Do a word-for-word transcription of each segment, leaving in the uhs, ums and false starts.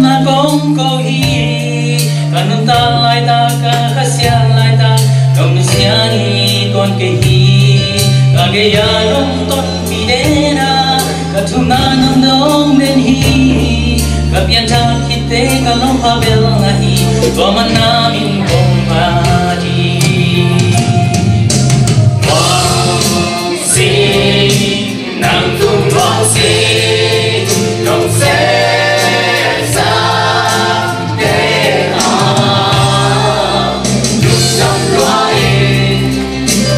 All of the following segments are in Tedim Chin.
Na kong ko hi, ka nuntak laitak, ka khasiat laitak nong nusia hi, tuan kei hi. Ka gei-a nong tonpih den a, ka thumna nong dong den hi. Ka pianthak khit teh ka lawm pha bel na hi, tua man na min kong phat hi. Nang tung nuam si, nong sem sa te a, nung dam lua in,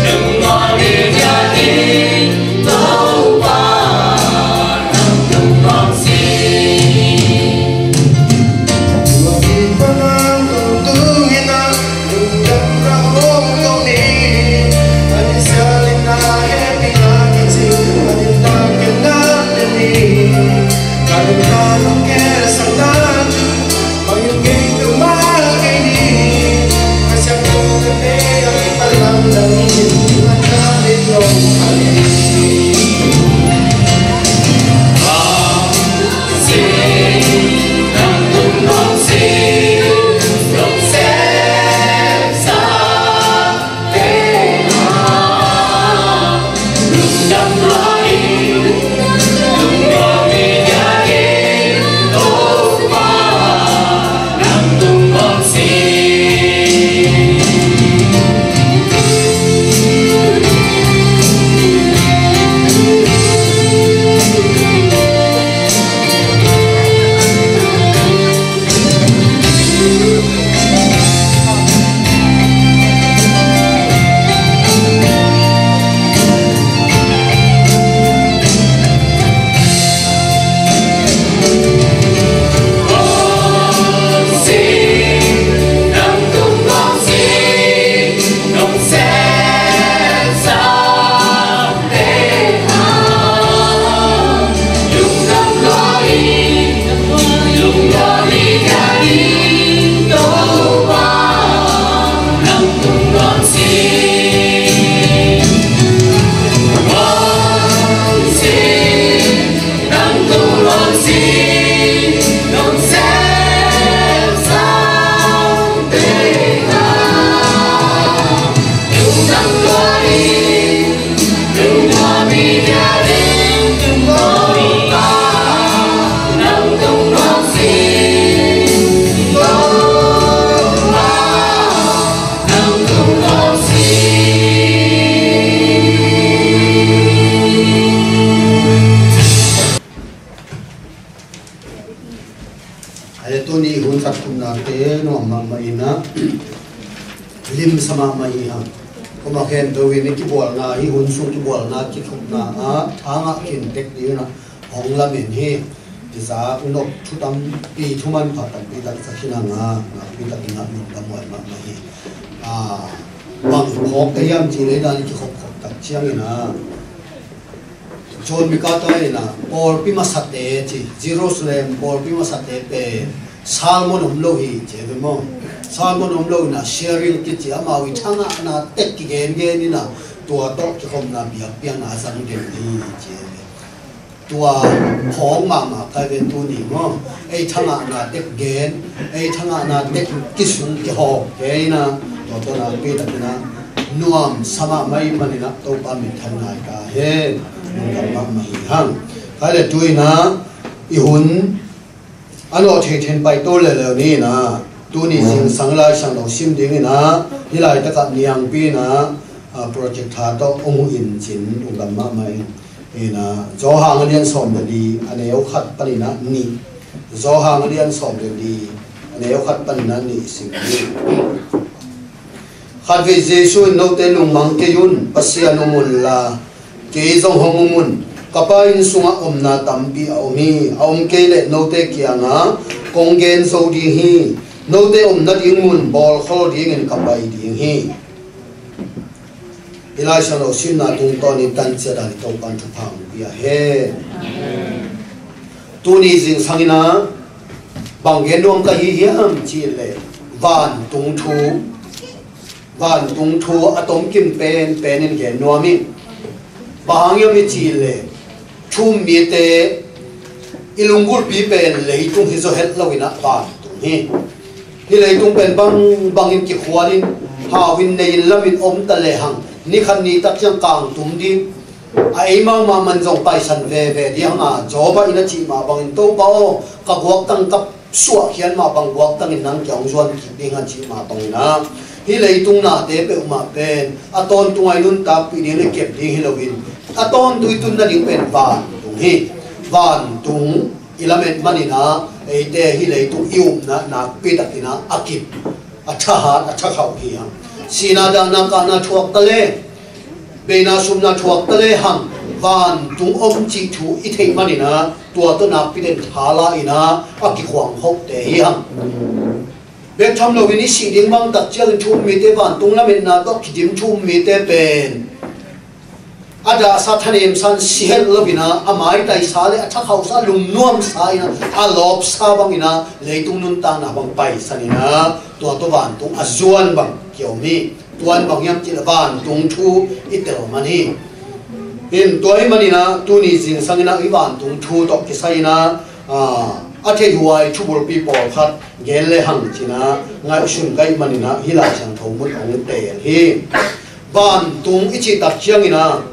nung lua mi dia in, Topa, nang tung nuam si. Nung tung nuam si. Ahi tuni hun khat thumnate nuam mahmah in ah, limsa mahmah hi hang. Kuamah khempeuh in i kibualna, hih hun sung kibualna kithumna ah thangah kintek dingin ah hong lamen hi. Isaac nop thu tampi, thu manpha tampi tak i sa khin hang a, nakpi takin ah lungdam huai mahmah hi. Ah, bang phawk ka hiam cih leh dan i kikhopkhop tak ciangin ah, John MacArthur in ah pawlpi masate ci, Jerusalem pawlpi masate pen sermon om lo hi ci ve maw. Sermon om lo in ah sharing kici, amau i thangahna tek kigengen in ah tua tawh kikhopna biakpiakna a zang den hi ci ve. Tua phawk mahmah kai ve tuni maw. Ei thangahna tek gen, ei thangahna tek kisung kihawm kei in ah, tua tawh nakpi takin ah nuamsa mahmah ahih manin ah Topa minthan ngai ta hen. Lungdam mahmah hi hang. Kai le tu in ah i hun a nawh theithen pai to leuleu ni in ah, tuni zingsang Lai Siangtho sim dingin ah, hih laitakah niangpi in ah, ah, project tha tawh hong huh in cin lungdam mahmah ing. In ah, Johan a lian sawm le li, a neu khat panin ah nih. Johan a lian sawm le li, a neu khat panin ah nih sim ni. Khatvei Jesuh in, "Note lungmang kei un, Pasian um unla, kei zong hong um un. Ka Pa inn sungah omna tampi a om hi. A om kei leh note kiangah kong gen zo ding hi. Note om nading mun bawlkhol dingin ka pai ding hi." Hih Lai Siangtho simna tungtawnin tancia dan i Topa'n thupha hong pia hen. Tuni zingsang in ah bang gen nuam ka hi hiam cih leh vantung thu, vantung thu a tomkim penpen in gen nuam ing. Bang hang hiam i cih leh thu-um mite I lunggulhpi pen leitung hi zaw het lo in ah vantung hi. Hih leitung pen bangbangin kikhualin, hauhin neiin lamin om ta lehang, ni khat ni tak ciang kangtum ding, a ei mahmah man zong paisan veve ding hang a, Job in a cih mah bangin, Topa aw, ka guaktang ka suahkhiat mah bang guaktangin nang kia hong zuan kik ding a cih mah bangin ah, hih leitung nate peuhmah pen a tawntung a i nuntakpih ding le kep ding hi loin, a tawntung i tun nading pen vantung hi. Vantung i lamet manin ah, eite hih leitung i upna nakpi takin ah a kip, a thahat, a thakhauh hi hang. Sihna, dahna, kahna thuak ta le, beina supna thuak ta le hang, vantung om cih thu i theih manin ah, tua tawh nakpi takin tha la in ah a kikhuang khopte hi hang. Bek tham loin i sih ding bang tak ciangin thu um mite, vantung lametna tawh kidim thu um mite pen a dahsa thanemsa in si het lo in ah, a maitaisa le a thakhauhsa, lungnuamsa in ah, a lawpsa bangin ah leitung nuntakna bang paisan in ah, tua tawh vantung a zuan bang kiom hi. Tua in bang hiam cih leh vantung thu i tel man hi. In tua ahih manin ah tuni zingsang in ah i vantung thu tawh kisai in ah, a, a theih huai thubulpi pawlkhat gen le hang ci-in ah ngaihsun ka hih manin ah hih Lai Siangtho mun hong teel hi. Vantung i cih tak ciangin ah,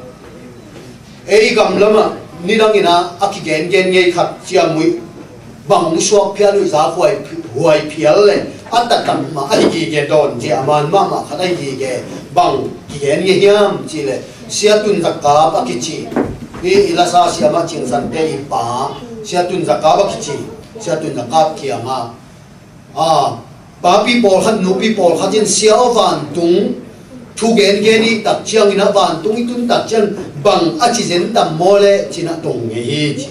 ei gam lamah nidangin ah a kigengen ngei khat, ciamnuih bang hong suak phial, nuihzak huai, huai phial le a taktak mah ahi gige, dawn zia man mahmah khat ahi gige, bang kigen ngei hiam cih leh Sia Tun Za Kap a kici, i, i lasa siamah Cing Sante i pa Sia Tun Za Kap a kici, Sia Tun Za Kap kiangah, a, papi pawlkhat, nupi pawlkhat in, Sia aw, vantung thu gengen i tak ciangin ah, vantung i tun tak ciang bang a ci zen tam maw leh ci-in ah dong ngei hi ci.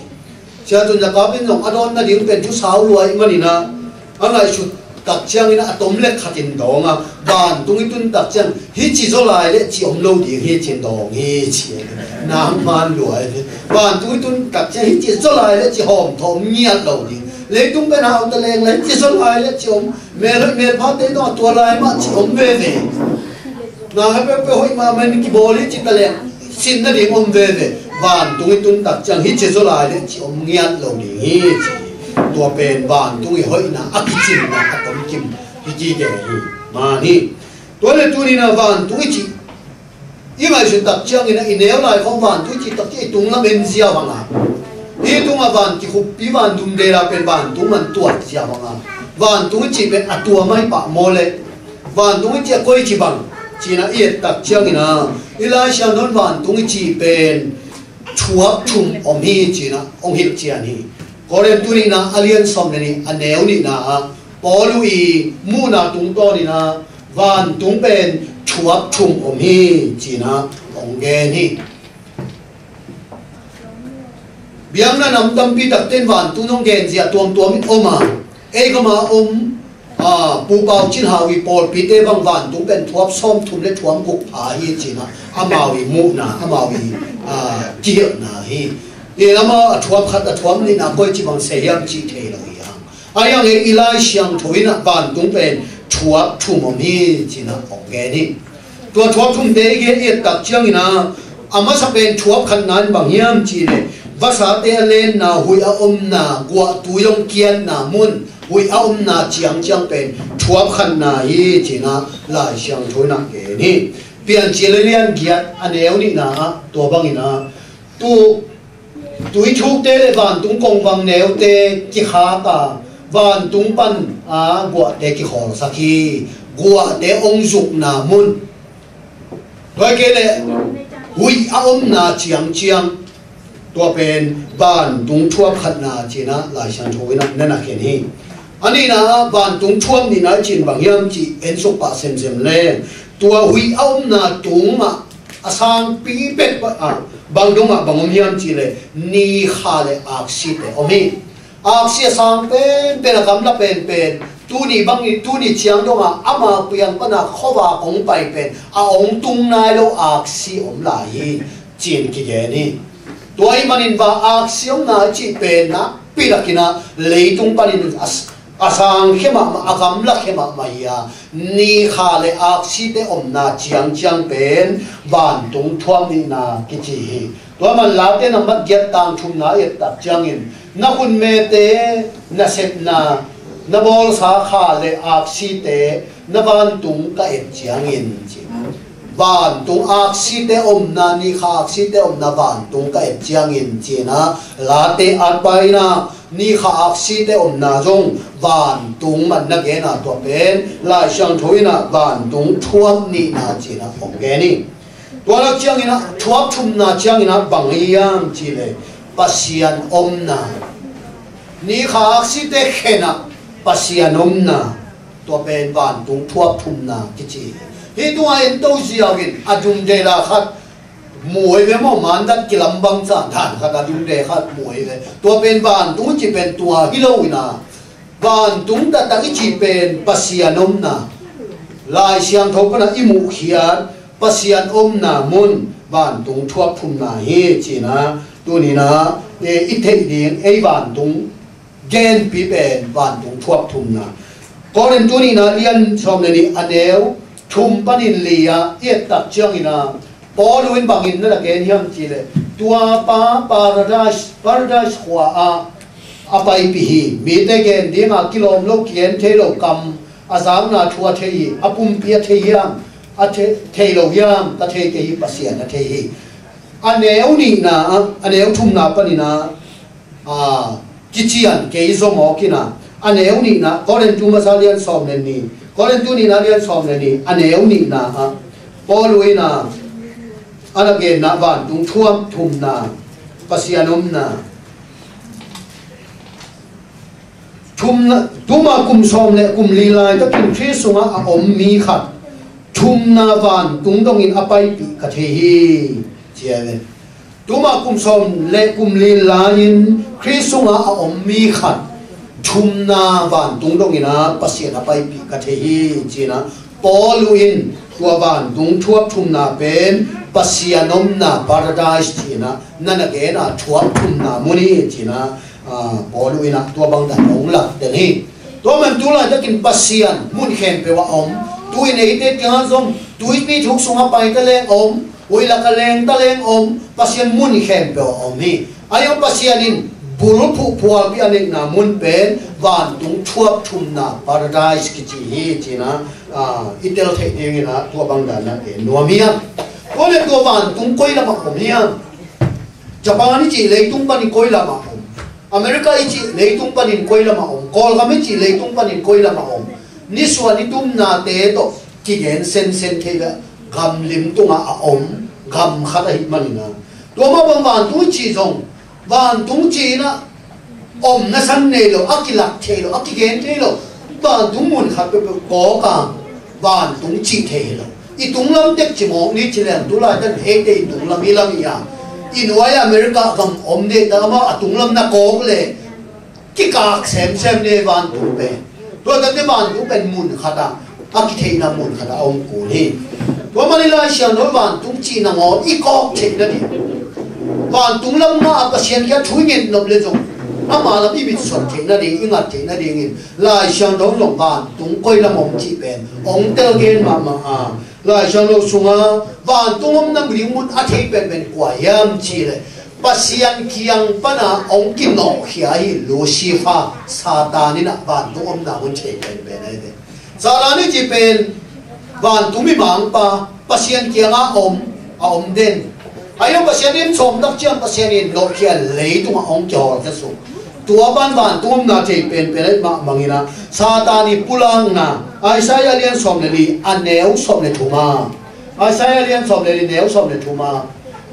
Sia Tun Za Kap in zong a dawn nading pen thu sau lua ahih manin ah, a ngaihsut tak ciangin ah a tom lek khatin dawng a, vantung i tun tak ciang hih ci zaw lai leh ci om lo ding hi ci-in dong hi ci. Nang man lua hi. Vantung i tun tak ciang hih ci zaw lai leh ci hawmthawm ngiat lo ding. Leitung pen hau ta leng leh hih ci zaw lai leh ci om. Melhoih melphate tawh a tua lai mah ci om veve. Nang he peuhpeuh hoih mahmah in kibawl hi ci ta leng sin nading om veve. Vantung i tun tak ciang hih ci zaw lai leh ci om ngiat lo ding hi ci. Tua pen vantung i hoihna a kicinna a tomkim hi ci gen hi. Man hi. Tua leh tuni-in ah vantung i cih i ngaihsut tak ciangin ah, i neu lai khawng vantung i cih tak ciang i tung lam en ziau hang a, i tungah van kikhuppi, van dum dela pen vantung man tuat ziau hang a, vantung i cih pen a tuam ahi pah maw leh, vantung i cih a koici bang ci-in ah i et tak ciangin ah, i Lai Siangtho in vantung i cih pen thuap thum om hi ci-in ah hong hilh cian hi. Korin tu nihna a lian sawm le nih, a neu nihna ah Paul i muhna tungtawnin ah vantung pen thuap thum om hi ci-in ah hong gen hi. Biakna nam tampi takte in vantung hong gen zia tuamtuam in om a, ei gam a om, a, Pu Pau Cin Hau i pawlpite bang vantung pen thuap sawmthum le thuam guk pha hi ci-in ah amau i muhna, amau i, a, kihilhna hi. I lam a thuap khat, a thuap nihna koici bang sia hiam cih thei lo hi hang. Ahi hang ei i Lai Siangtho in ah vantung pen thuap thum om hi ci-in ah hong gen hi. Tua thuap thumte i gen i et tak ciangin ah, a masa pen thuap khatna in bang hiam cih leh vasate a lenna, huih a omna, guahtui hong kiatna mun, huih a omna ciangciang pen thuap khatna hi ci-in ah Lai Siangtho in ah gen hi. Piancil a lian giat, a neu nihna ah tua bangin ah, tu Tuithukte le vantung kongvang neute kikhak a, vantung pan a guahte kikhawlsak hi. Guahte hong zukna mun, tua kei le huih a omna ciangciang, tua pen vantung thuap khatna ci-in ah Lai Siangtho in ah na na khen hi. A nihna ah vantung thuap nihna i cih bang hiam cih en suk pah semsem leng, tua huih a omna tungah a sangpi bek ah bang dongah bang om hiam cih leh ni, kha le aksite om hi. Aksi a sang penpen, a gamla penpen, tuni bang, tuni ciang dongah ama piang pana khuavak hong pai pen a hong tung nai lo aksi om lai hi ci-in kigen hi. Tua ahih manin va aksi omna i cih pen nakpi takin ah leitung panin a, a sangkhia mahmah, a gamlakhia mahmah hi a, ni, kha le aksite omna ciangciang pen vantung thuap nihna kici hi. Tua man Late nambat giat tang thumna i et tak ciangin, Na khutmete, na sepna, na bawlsa kha le aksite na vantung ka et ciangin, ci. Vantung aksite omna, ni kha aksite omna vantung ka et ciangin, ci-in ah Late atpa in ah ni kha aksite omna zong vantung man na gen a, tua pen Lai Siangtho in ah vantung thuak nihna ci-in ah hong gen hi. Tua lak ciangin ah, thuak thumna ciangin ah bang hiam cih leh Pasian omna. Ni kha aksite khen ah Pasian omna. Tua pen vantung thuak thumna kici hi. Hih tungah en to ziau in, a dum dela khat mu hi ve maw, mandat kilam bang cah dan khat a dum de khat mu hi ve. Tua pen vantung cih pen tua hi lo in ah, vantung taktak i cih pen Pasian omna. Lai Siangtho pan ah i muhkhiat Pasian omna mun vantung thuak thumna hi, ci-in ah tuni-in ah, e, i theih ding, ei vantung genpi pen vantung thuak thumna. Korin tu nihna lian sawm le nih, a neu thum panin li ah i et tak ciangin ah, Paul in bangin na na gen hiam cih leh, tua pa Paradise, Paradise khua ah a paipih hi. Mite gen ding a kilawm lo, kigen thei lo, kam a zakna thu a thei hi. A pumpi a thei hiam, a thei, thei lo hiam, ka thei kei hi, Pasian a thei hi. A neu nihna ah, a neu thumna panin ah, a, kician kei zom awk in ah, a neu nihna, Korin tu masa lian sawm le nih, Korin tu nihna lian sawm le nih, a neu nihna ah, Paul in ah, a na genna vantung thuak thumna, Pasian omna. Thumna, tuma kum sawm le kum li laitakin Khrist sungah a om mi khat thumna vantung dongin a paipih ka thei hi, ci a ve. Tuma kum sawm le kum li lai-in Khrist sungah a om mi khat thumna vantung dongin ah Pasian a paipih ka thei hi, ci-in ah Paul in tua vantung thuak thumna pen Pasian omna Paradise ci-in ah na na gen a thuak thumna mun hi, ci-in ah, a, Paul in ah tua bang dan hong lak den hi. Tua man tu laitakin Pasian mun khempeuh ah om. Tu-in eite kiangah zong tuipi thuk sungah pai ta leng om, ui lak ah leng ta leng om, Pasian mun khempeuh ah om hi. Ahi zong Pasian in bulphuh phualpi a neihna mun pen vantung thuak thumna Paradise kici hi, ci-in ah, a, i tel theih dingin ah tua bang dan na gen nuam hiam. Tua leh tua vantung koi lamah om hiam? Japan i cih leitung panin koi lamah om? America i cih leitung panin koi lamah om? Kawlgam i cih leitung panin koi lamah om? Nisuan i tumnate tawh kigen sensen thei leh gam lim tungah a om gam khat ahih manin ah, tua mah bang vantung i cih zong, vantung cih in ah om nasan nei lo, a kilak thei lo, a kigen thei lo. Vantung mun khat peuhpeuh kawk a, vantung cih thei hi lo. I tunglam tek ci mawk ni ci leng, tu laitak eite i tunglam hi lam hi a. I nuai America gam om deh ta, amah a tunglam na kawk leh kikak semsem ni vantung pen. Tua tak teh vantung pen mun khat ah, a kitheihna mun khat ah a om kul hi. Tua manin Lai Siangtho vantung cih nangawn i kawk theihna ding, vantung lam ngah a Pasian kiang thu i nget nop leh zong, ama lam i mitsuan theihna ding, i ngat theihna dingin Lai Siangtho zong vantung koi lam om cih pen hong tel gen mahmah a. Lai Siangtho sungah vantung omna ding mun a thei penpen kua hiam cih leh, Pasian kiang pan a hong kinawhkhia hi Lucifer, Satan in ah vantung omna mun thei penpen ahi ve. Satan i cih pen vantung mimangpa, Pasian kiangah om, a om den. Ahi zong Pasian in sawm tak ciang Pasian in nawhkhia, leitungah hong kihawlkhia suk. Tua pan vantung omna thei penpen ahih mah bangin ah, Satan i pulakna, Isaiah lian sawm le li, a neu sawm le thum ah. Isaiah lian sawm le li, neu sawm le thum ah,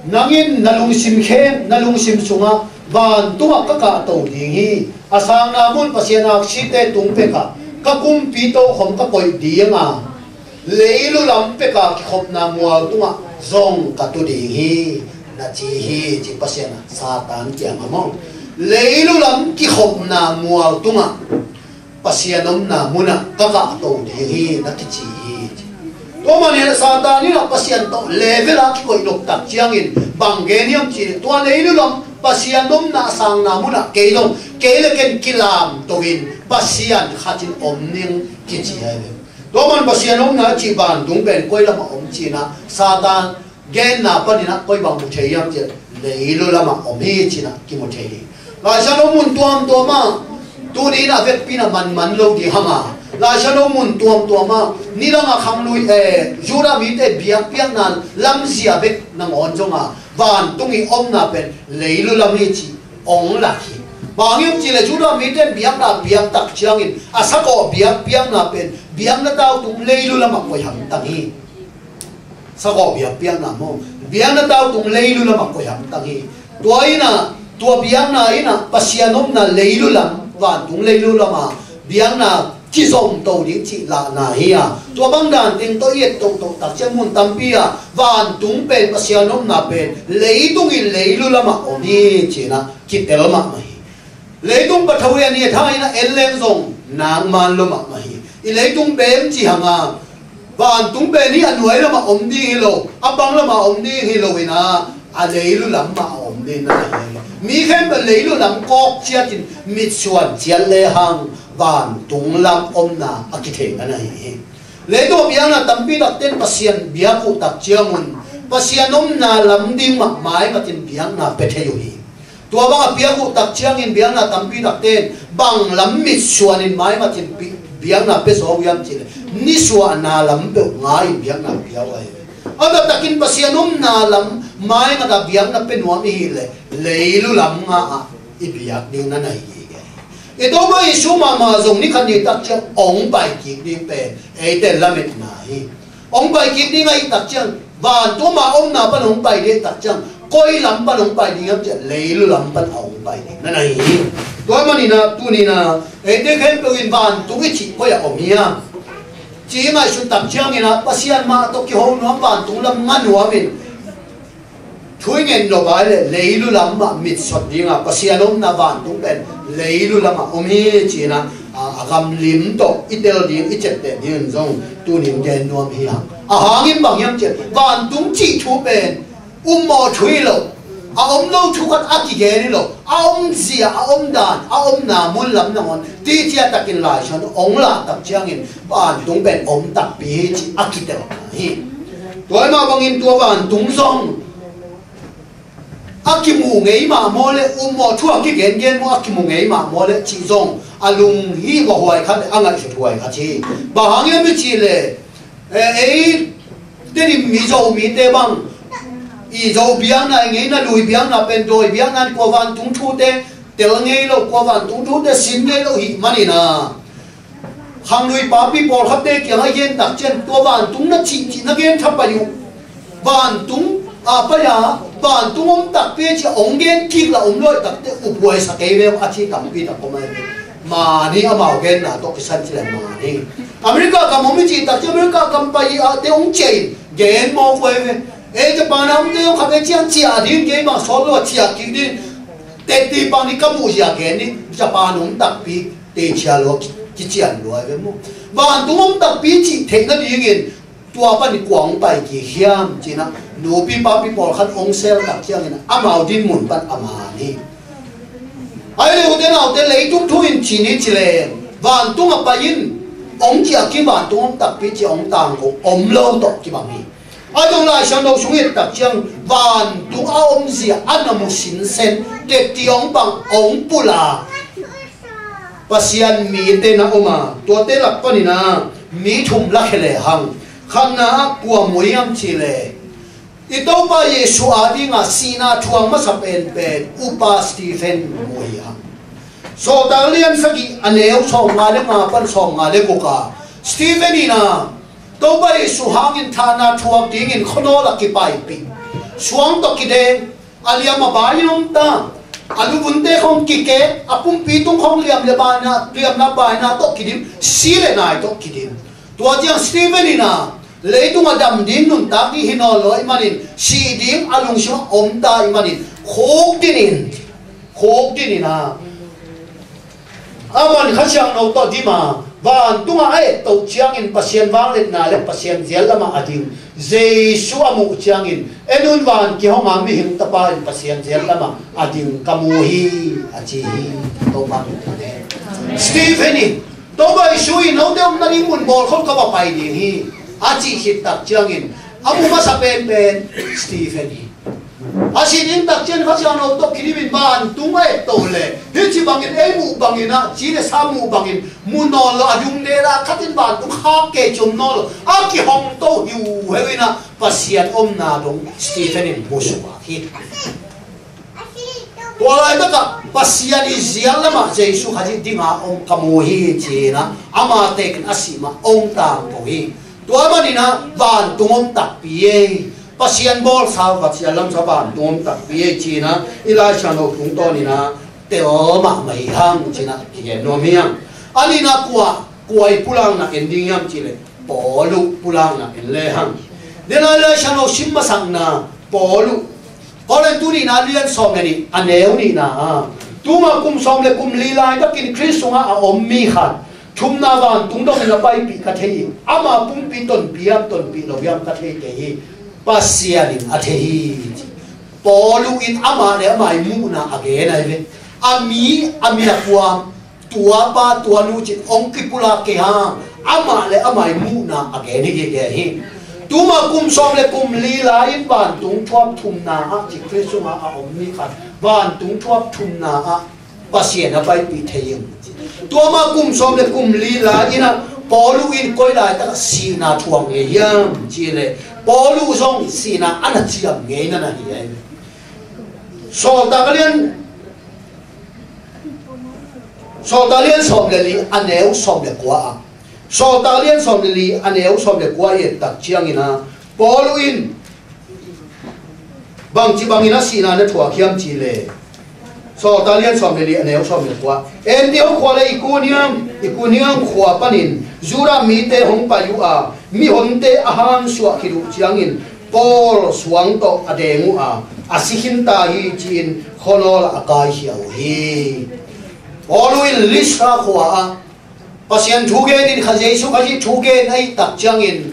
nang in na lungsim khem, na lungsim sungah, vantungah ka kahto ding hi. A sangna mun Pasian aksite tung pek ah, ka kumpi tokhom ka koih ding a, leilu lam pek a kikhopna mual tungah zong ka tu ding hi, na ci hi, ci Pasian ah Satan kiangah maw. Leilu lam kikhopna mual tungah Pasian omna munah ka kahto ding hi, na kici hi. Tua manin Satan in ah Pasian tawh level ah kikoih nop tak ciangin bang gen hiam cih leh, tua leilu lam Pasian omna a sangna munah kei zong, kei le ken kilamto in Pasian khat in om ning kici ahi ve. Tua man Pasian omna cih vantung pen koi lamah om cih in ah, Satan genna panin ah koi bang mu thei hiam cih leh, leilu lamah om hi cih in ah kimu thei hi. Laisiangtho mun tuamtuam ah, tuni in a vekpi in a manman lo ding hang a, Laisiangtho mun tuamtuam ah nidang a khanglui, eh, Judah mite biakpiakna lamzia bek nangawn zong a, vantung i omna pen leilu lam hi cih ong lak hi. Bang hiam cih leh Judah mite in biakna piak tak ciangin a sakawh biakpiakna pen biakna tau tung leilu lamah koih hamtang hi. Sakawh biakpiakna maw, biakna tau tung leilu lamah koih hamtang hi. Tua in a, tua biakna in a Pasian omna leilu lam, vantung leilu lamah biakna kizom to ding cih lahna hi a, tua bang dan teng tawh i et tohtoh tak ciang mun tampi ah vantung pen, Pasian omna pen leitung in leilu lamah om hi ci-in a kitel mahmah hi. Leitung pathum a ni a tha in a en leng zong nak man lo mahmah hi. I leitung bem ci hang a, vantung pen hi a nuai lamah om ding hi lo, a bang lamah om ding hi lo in a, a leilu lam mah a om ding na hi. Mi khempeuh leilu lam kawk ciatin mitsuan ciat lehang vantung lam omna a kithei na hi. Leitung a biakna tampi takte in Pasian biak uh tak ciangun Pasian omna lam ding mah maimatin biakna pia thei uh hi. Tua bang a piak uh tak ciangin biakna tampi takte in bang lam mitsuanin maimatin pi-, biakna pia zaw uh hiam cih leh nisuahna lam peuh ngai-in biakna pia uh ahi. A taktakin Pasian omna lam maimat a biakna pia nuam i hih leh leilu lam nga ah i biak ding na na hi hi. I Topa Jesu mahmah zong ni khat ni tak ciang ong pai kik ding pen eite lametna hi. Ong pai kik ding ahih tak ciang, vantung a omna pan ong pai ding tak ciang, koi lam pan ong pai ding hiam cih leh leilu lam pan a ong pai ding na na hi. Tua manin a, tuni in a, eite khempeuh in vantung i cih koi ah om hiam cih i ngaihsut tak ciangin a, Pasian mah tawh kiho nuam, vantung lam nga nuam in thu i ngen nop a leh leilu lam mah mitsot ding a, Pasian omna vantung pen leilu lamah om hi ci-in a, a, a gamlim tawh i tel ding, i ciapteh ding in zong tuni in gen nuam hi hang. A hang in bang hiam cih leh vantung cih thu pen ummawh thu hi lo, a om lo thu khat a kigen hi lo, a omzia, a omdan, a omna mun lam nangawn teci a takin Laisiangtho ong lah tak ciangin vantung pen om takpi hi cih a kitel hi. Tua mah bangin tua vantung zong a kimu ngei mah maw leh, ummawh thu a kigengen maw, a kimu ngei mah maw leh cih zong a lunghimawh huai khat leh a ngaihsut huai khat hi. Bang hang hiam i cih leh, eh, ei Tedim Mizo mite bang i Zo biakna, i ngeina lui biakna pen dawi biakna in kua vantung thute tel ngei lo, kua vantung thute sin ngei lo hih manin a, khanglui papi pawlkhatte kiangah i gen tak ciang tua vantung na cih cih na gen thapai uh. Vantung a pai a, vantung om takpi ci-a ong gen kik lah om lo ahih takteh uphuai sa kei ve a ci tampi tak om ahi ve. Mani amau genna tawh kisan ci leh mani. America gam om i cih tak ciang America gam pai a te ong ciah in gen mawk uh ahi ve. Ei Japan a omte ong kha ve ciang ciah ding, kei bang sawt lo a ciah kik ding. Teci pan i ka muh zia gen ni, Japan om takpi teci a lo a ki, kician lo ahi ve maw. Vantung om takpi cih theih nadingin tua pan i kua ong pai kik hiam ci-in a, nupi papi pawlkhat ong sel tak ciangin amau dinmun pan a man hi. Ahih leh ute naute, leitung thu in ci ni ci leng, vantung a pai in ong ciah kik, vantung om takpi ci-a ong tangko om lo tawh kibang hi. A dong Laisiangtho sung i et tak ciang vantung a omzia a na mu sinsen, teci ong pang ong pulak Pasian mite na om a, tuate lak panin a mi thum lakhia lehang. Khatna ah kua mu hiam cih leh, i Topa Jesu ading a sihna thuak masa penpen Upa Stephen mu hi hang. Sawltak Lian sagih a neu sawmnga le nga pan sawmnga le guk a, Stephen in a, Topa Jesu hangin thahna thuak dingin khuanawl ah kipaipih, suang tawh kideng, a liam a bai in om ta, a luvunte khong kikek, a pumpi tung khong liam le baina, liamna baina tawh kidim, si le nai tawh kidim. Tua ciang Stephen in a, leitung a dam ding nuntak ding hi nawn lo ahih manin, sih ding a lungsim ah om ta ahih manin, khukdin in, khukdin in a, a man Kha Siangtho tawh dim a, vantung ah a et toh ciangin Pasian vangliatna le Pasian zial lamah a ding Jesu a muh ciangin, en un, van kihong a, mihing tapa in Pasian zial lamah a ding ka mu hi, a ci hi. Topa min thang hen. Stephen in, Topa Jesu in note omna ding mun bawlkhop ka va pai ding hi, a cih khit tak ciangin a mu masa penpen Stephen hi. A si ding takciang Kha Siangtho tawh kidim in vantung a et to le hih ci bangin ei muh bangin ah ci le sa muh bangin mu nawn lo, a dung dela khatin vantung khak kei ci om nawn lo, a kihong to hiuheu in ah Pasian omna dong Stephen in mu suk hi. Tua laitakah Pasian i ziak lamah Jesu Khazih dinga om ka mu hi ci-in ah ama tekin a sih mah ong tangko hi. Tua manin ah vantung om takpi ei. Pasian bawlsa, Pasian lamsa vantung om takpi ei ci-in ah i Lai Siangtho tungtawnin ah tel mahmah hi hang ci-in ah kigen nuam hi hang. A nihna kua, kua i pulakna en ding hiam cih leh Paulu pulakna en le hang. Denai Lai Siangtho sim masakna Paulu Korin tu nihna lian sawm le nih a neu nihna ah, tuma kum sawm le kum li laitakin Khrist sungah a om mi khat thumna vantung dongin a paipih ka thei hi. Ama pumpi tonpih hiam tonpih lo hiam ka thei kei hi. Pasian in a thei hi. Paulu in amah le amah i muhna a gen ahi ve. A mi, a mi a kuam, tua pa tua nu cin hong kipulak kei hang, amah le amah i muhna a gen hi gige hi. Tuma kum sawm le kum li lai-in vantung thuap thumna ah ci Khrist sungah a om mi khat vantung thuap thumna ah Pasian a paipih thei hi. Tua ma kum sawm le kum li lai-in ah Paulu in koi laitak sihna thuak ngei hiam cih leh Paulu zong sihna a na ciam ngei na na hi hi. Sawltak a lian Sawltak lian sawm le li a neu sawm le kua ah. Sawltak lian sawm le li a neu sawm le kua i et tak ciangin ah Paulu in bangci bangin a sihna na thuak hiam cih leh Sawltak lian sawm le li a neu sawm le kua. Antioch khua le Ikonium, Ikonium khua panin Judah mite hong pai uh a, mihonte a hansuah khit uh ciangin Paul suang tawh a deng uh a, a si khinta hi ci-in khuanawl ah a kaikhia uh hi. Paulu in Listra khua ah Pasian thugen in Kha Jesu Khazih thugen ahih tak ciangin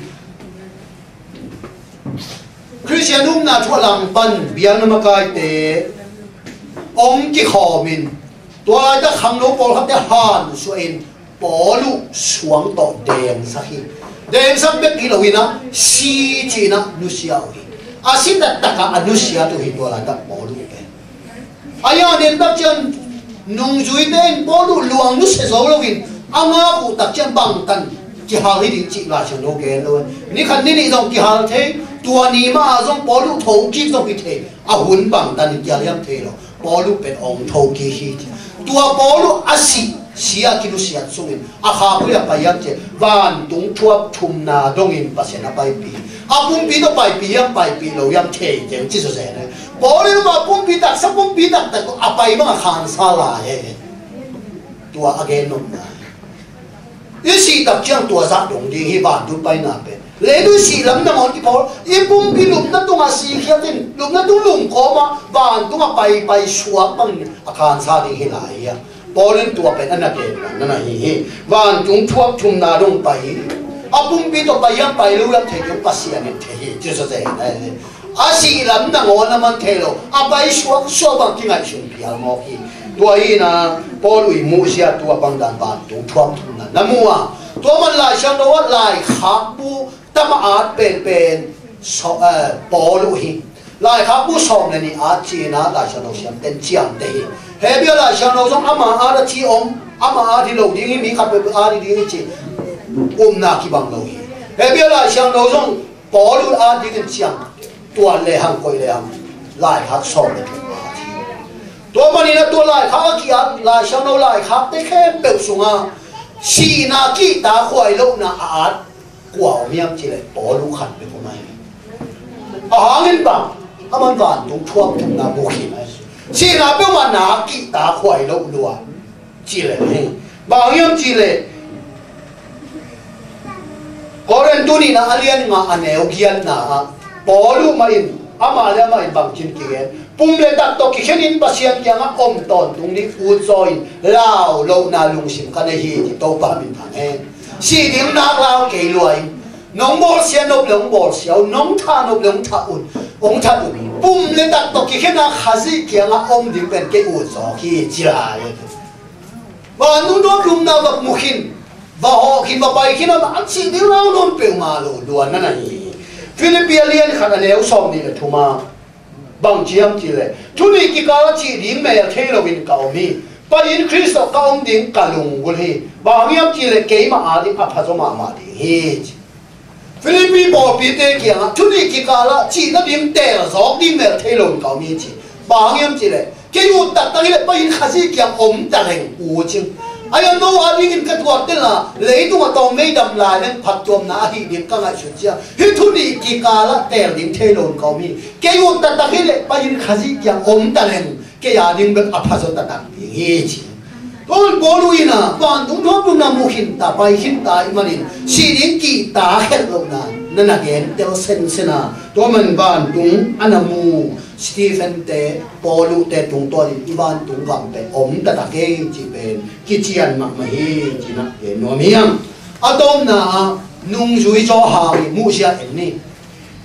Khristian upna thu a langpan biakna makaite hong kikhawmin tua laitak khangno pawlkhatte hansuahin Paulu suang tawh dengsak hi. Dengsak bek hi loin ah si ci-in ah nusia uh hi. A si taktakah a nusiat uh hi tua laitak Paulu pen. A yan en tak ciang nungzuite in Paulu luang nusia zo loin a ngak uh tak ciang bangtan kihal hi ding cih Lai Siangtho gen lo. Ni khat ni nih zong kihal thei, tua ni mah ah zong Paulu thokik zong hi thei, a hun bangtan in kihal hiam thei lo. Paulu pen hong thokik hi. Tua Paulu a sih, si a kinusiat sungin a khak uh hi a pai hiam cih leh vantung thuap thumna dongin Pasian a paipih. A pumpi tawh paipih hiam paipih lo hiam thei keng ci zawzen hi. Paulu in amah pumpi taksa pumpi taktak tawh a pai bang a khansa lai hi. Tua a gen nopna hi. I sih tak ciang tua zah dong ding hi vantung paina pen. Leitung sih lam nangawn kiphawl, i pumpi lupna tungah sikhiat in, lupna tung lungkawm ah vantung a paipai suak bangin a khansa ding hi lai hi a. Paulu in tua pen a na gen na na hi hi. Vantung thuap thumna dong pai hi. A pumpi tawh pai hiam pai lo hiam thei ding Pasian in thei hi. Jesu te na hi. A sih lam nangawn a man thei lo, a pai suak suak bang kingaihsun phial mawk hi. Tua hi na, Paulu i muhzia tua bang dan vantung thuap thumna na mu a. Tua man Lai Siangtho ah laikhak bu tama at penpen so, eh, Paulu hi. Laikhak bu sawm le nih at ci-in ah Lai Siangtho siamten ciamteh hi. Hebru Lai Siangtho zong ama at a ci om, ama at hi lo ding hi, mi khat peuh at hi ding hi ci upna kibang lo hi. Hebru Lai Siangtho zong Paulu at dingin ciang tuan le hang koih le hang laikhak sawm le thum a at hi. Tua manin a tua laikhak a ki-at Lai Siangtho laikhakte khempeuh sungah sihna kihta khuai lohna a at kua om hiam cih leh Paulu khat bek om ahi. A hangin bang a man vantung thuak thumna mu khin ahi. Sihna peuhmah na kihta khuai loh lua cih leh hi. Bang hiam cih leh Korin tu nihna a lian nga a neu giatna ah Paulu mah in amah le amah in bangcin kigen, pum le tak tawh kikhenin Pasian kiangah om tawntung ding utzaw in lau lohna lungsim ka nei hi, ci Topa minthang hen. Sih ding nak lau kei lua in, nong bawlsia nop le hong bawlsia un, nong thah nop le hong thah un, hong that un. Pum le tak tawh kikhen a Khazih kiangah om ding pen kei utzaw hi, ci lai. Vantung thuap thumna va mu khin, va hawh khin, va pai khin a, an sih ding lau nawn peuhmah lo lua na na hi. Philippi a lian khat a neu sawm nih le thum ah Bang ci hiam cih leh, thu nih kikal ah cih ding mel thei loin ka om hi. Pai-in Khrist tawh ka om ding ka lunggulh hi. Bang hang hiam cih leh keimah ading a phazaw mahmah ding hi, ci. Filipi pawlpite kiangah thu nih kikal ah cih nading teel zawk ding mel thei loin ka om hi, ci. Bang hang hiam cih leh kei ut taktak hi leh pai-in Khazih kiang om ta leng, u cing. Ahi zongin no adingin ka tuat teh la, leitungah tawmvei dam lai leng phattuamna ahih ding ka ngaihsut ciang, hih thu nih kikal ah teel ding thei loin ka om hi. Kei ut taktak hi leh pai-in Khazih kiang om ta leng, kei ading bek a phazaw taktak ding hi, ci. Tua man Paul in ah vantung thuaknopna mu khinta, pai khinta ahih manin sih ding kihta khelh lohna na na gentel sensen a, tua man vantung a na mu Stephen te, Paul te tungtawnin i vantung gam pen om taktak hi, cih pen kician mahmah hi, ci-in ah gen nuam hi hang. A tawpna ah nungzui Johan i muhzia en ni.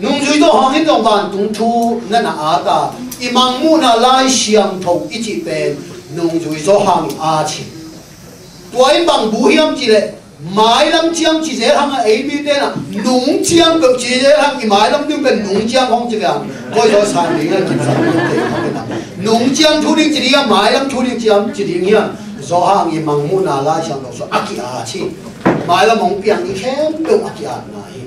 Nungzui Johan in zong vantung thu na na at a, i Mangmuhna Lai Siangtho i cih pen nungzui Johan i at hi. Tua in bang bu hiam cih leh, mailam ciang ci zel hang a, ei mite in ah nung ciang peuh ci zel hang, i mailam ding pen nung ciang hong ci ve hang. Koi zaw san ding a, kin san ding te hong in ah, nung ciang thu ding ci ding a, mailam thu ding ciang ci ding hiam? Johan i Mangmuhna Lai Siangtho sung a ki-at hi. Mailam hong piang ding khempeuh a ki-atna hi.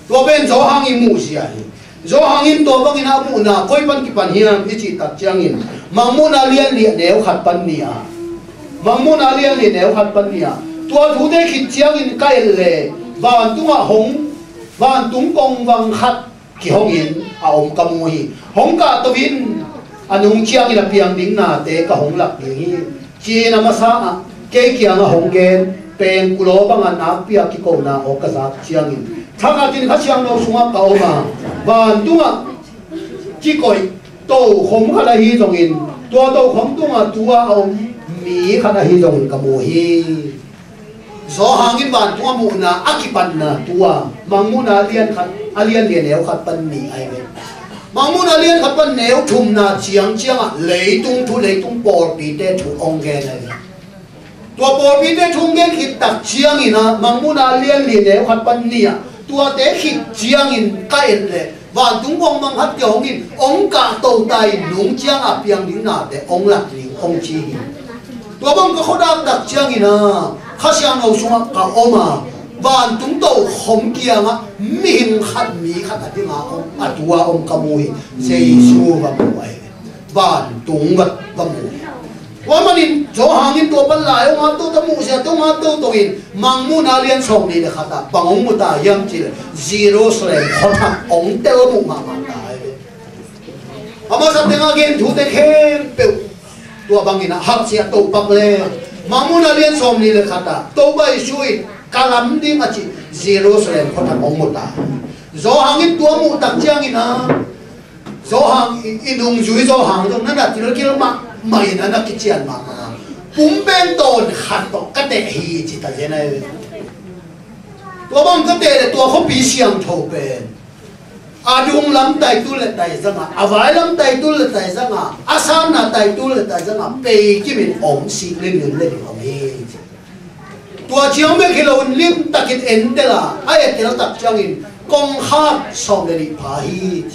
Tua pen Johan i muhzia hi. Johan in tua bangin a muhna koi pan kipan hiam i cih tak ciangin, Mangmuhna lian li a neu khat pan nih ah, Mangmuhna lian li a neu khat pan nih ah, tua thute khit ciangin ka et leh vantungah hong, vantung kongvang khat kihongin a om ka mu hi. Hong kahto in, a nung ciangin a piang ding nate ka hong lak ding hi, ci-in a masa ah kei kiangah hong gen pengkul aw bangah nakpi-a kikona aw ka zak ciangin, thakhatin Kha Siangtho sungah ka om a, vantungah kikoih tokhom khat ahi zongin, tua tokhom tungah tu-a a om mi khat ahi zongin ka mu hi. Johan in vantung a muhna a kipanna tua, Mangmuhna a lian khat, a lian li a neu khat pan nih ahi ve. Mangmuhna a lian khat pan neu thumna ciang ciangah leitung thu, leitung pawlpite thu hong gen ahi ve. Tua pawlpite thu hong gen khit tak ciangin ah, Mangmuhna a lian li a neu khat pan nih ah, tuate khit ciangin ka et leh vantung kongvang khat kihongin hong kahto ta in, nung ciang a piang ding nate hong lak ding hong ci hi. Tua bang ka khuadak tak ciangin ah, Kha Siangtho sungah ka om a, vantung tokhom kiangah mihing khat, mi khat a dinga om, a tu-a om ka mu hi. Jesu va mu ahi. Vantung va, va mu hi. Tua manin Johan in tua pan lai hong at toto, muhzia hong at toto in, Mangmuhna lian sawmnih le khat ah bang hong mu ta hiam cih leh, Jerusalem khuathak hong tel muh mahmah ta hi. A masa tengah gen thute khempeuh tua bangin a haksiat Topa le, Mangmuhna lian sawmnih le khat ah Topa Jesu in ka lam ding a cih Jerusalem khuathak hong mu ta. Johan in tua muh tak ciangin ah, Johan i, i nungzui Johan zong na na tilkil mahmah in a na kician mahmah. Pumpen tawn khat tawh ka teh hi ci ta zen ahi. Tua bang ka teh leh tua khuapi siangtho pen a dung lam taitul le taizang a, a vai lam taitul le taizang a, a sanna taitul le taizang a, pei kimin om sik lingin le ding om hi. Tua ciang bek hi loin limtakin entel a, a etel tak ciangin kongkhak sawm le nih pha hi.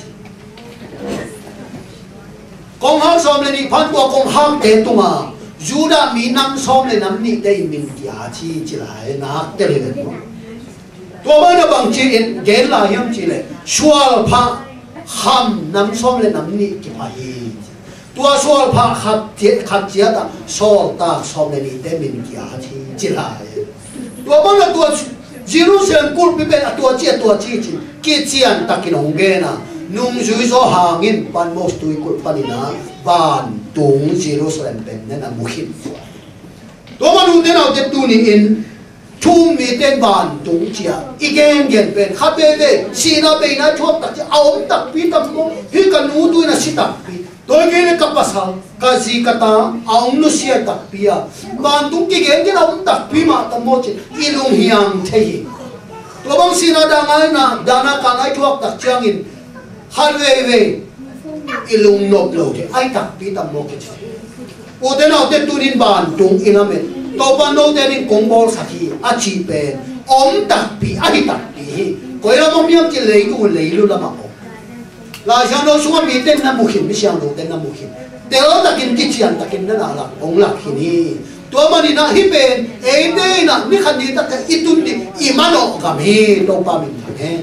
Kongkhak sawm le nih phan, tua kongkhakte tungah Judah mi nam sawm le nam nihte in min ki-at hi ci lai, nak tel hi ve. Tua bang a bang ci-in gen lai hiam cih leh, sualphah kham nam sawm le nam nih kipha hi. Tua sualphah khat ciat, khat ciat ah sawltak sawm le nihte min ki-at hi ci lai. Tua bang a tua Jerusalem kulhpi pen a tua ci, a tua ci ci, kician takin hong gen a, nungzui Johan in Patmos tuikulh panin ah vantung Jerusalem pen na na mu khin. Tua man ute naute tuni-in thu-um mite vantung ci-a i gengen pen khat veve, sihna beina thuak takpi, a om takpi tam maw, hih ka nu tu-in a si takpi, tua hi kei leh ka pasal, ka zi ka ta a hong nusia takpi a, vantung kigengen a om takpi mah tam maw ci-in i lunghiang thei hi. Tua bang sihna dana, dana kanai thuak tak ciangin khat veivei i lungnop lo thei, a hi takpi tam maw kici. Ute naute tunin vantung i lamen, Topa note ding kong bawlsak hi a cih pen om takpi, a hi takpi hi. Koi lam om hiam cih leh, leitung leilu lamah om. Laisiangtho sungah mite na mu khin, misiangthote na mu khin. Teltakin kiciantakin na na lak, hong lak khin hi. Tua maninah hih pen eite inah ni khat ni tak i tun ding i manawh gam hi. Topa min thang hen.